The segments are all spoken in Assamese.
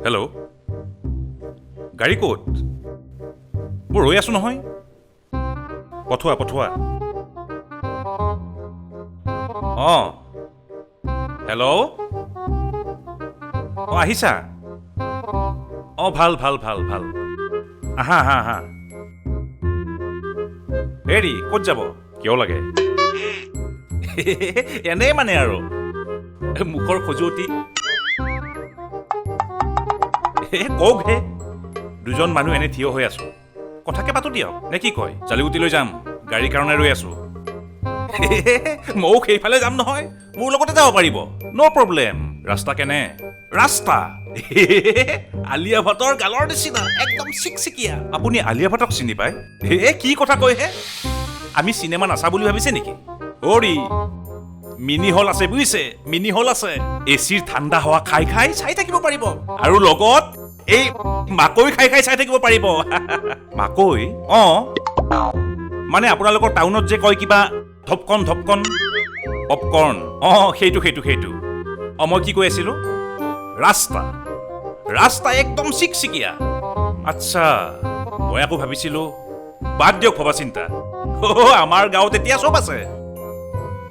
হেল্ল', গাড়ী ক'ত? মই ৰৈ আছোঁ নহয়। পঠোৱা, পঠোৱা। অঁ, হেল্ল'। অঁ, আহিছা? অঁ, ভাল ভাল ভাল ভাল। আহা আহা আহা। হেৰি, ক'ত যাব? কিয় লাগে? এনেই মানে আৰু মুখৰ খজুৱতি। এ কওক হে। দুজন মানুহ এনে থিয় হৈ আছো, কথাকে পাতো দিয়ক, নে কি কয়? জালিগুটিলৈ যাম, গাড়ীৰ কাৰণে ৰৈ আছো। ময়ো সেইফালে যাম নহয়, মোৰ লগতে যাব পাৰিব, ন' প্ৰব্লেম। ৰাস্তা কেনে? ৰাস্তা আলিয়া ভট্টৰ গালৰ নিচিনা, একদম চিকচিকীয়া। আপুনি আলিয়া ভট্টক চিনি পায়? হে, কি কথা কয় হে? আমি চিনেমা নাচা বুলি ভাবিছে নেকি? অৰি, মিনি হল আছে বুজিছে, মিনি হল আছে। এ চিৰ ঠাণ্ডা হাৱা খাই খাই চাই থাকিব পাৰিব আৰু লগত এই মাকৈ খাই খাই চাই থাকিব পাৰিব। মাকৈ? অঁ, মানে আপোনালোকৰ টাউনত যে কয় কিবা ধপকন ধপকন, পপকৰ্ণ। অঁ, সেইটো সেইটো সেইটো। অঁ, মই কি কৈ আছিলোঁ? ৰাস্তা, ৰাস্তা একদম চিকচিকীয়া। আচ্ছা, মই আকৌ ভাবিছিলোঁ, বাদ দিয়ক ভবা চিন্তা। অ', আমাৰ গাঁৱত এতিয়া চব আছে,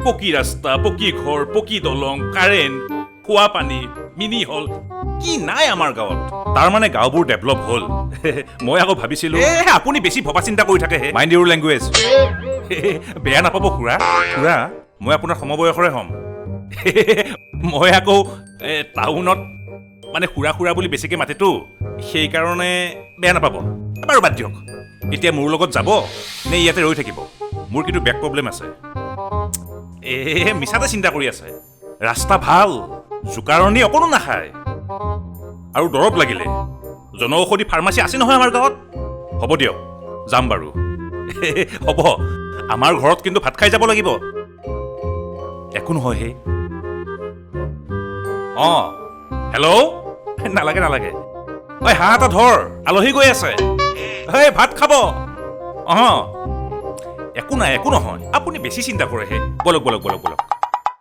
পকী ৰাস্তা, পকী ঘৰ, পকী দলং, কাৰেণ্ট, খোৱা পানী, মিনি হল, কি নাই আমাৰ গাঁৱত? তাৰমানে গাঁওবোৰ ডেভেলপ হ'ল। মই আকৌ ভাবিছিলোঁ, এ আপুনি বেছি ভবা চিন্তা কৰি থাকে হে। Mind your language. বেয়া নাপাব খুৰা, খুৰা, মই আপোনাৰ সমবয়সৰে হ'ম। মই আকৌ টাউনত মানে খুৰা খুৰা বুলি বেছিকৈ মাতেতো, সেইকাৰণে বেয়া নাপাব। বাৰু বাদ দিয়ক, এতিয়া মোৰ লগত যাব নে ইয়াতে ৰৈ থাকিব? মোৰ কিন্তু বেক প্ৰব্লেম আছে। এ মিছাতে চিন্তা কৰি আছে। ৰাস্তা ভাল, জোকাৰণি অকণো নাখায়। আৰু দৰৱ লাগিলে জনঔষধি ফাৰ্মাচী আছে নহয় আমাৰ গাঁৱত। হ'ব দিয়ক, যাম বাৰু। হ'ব, আমাৰ ঘৰত কিন্তু ভাত খাই যাব লাগিব। একো নহয় হে। অঁ, হেল্ল'। নালাগে নালাগে। ঐ, হাঁহ এটা ধৰ, আলহী গৈ আছে। হেই, ভাত খাব। অঁ, একো নাই, একো নহয়, আপুনি বেছি চিন্তা কৰেহে। ব'লক ব'লক ব'লক ব'লক।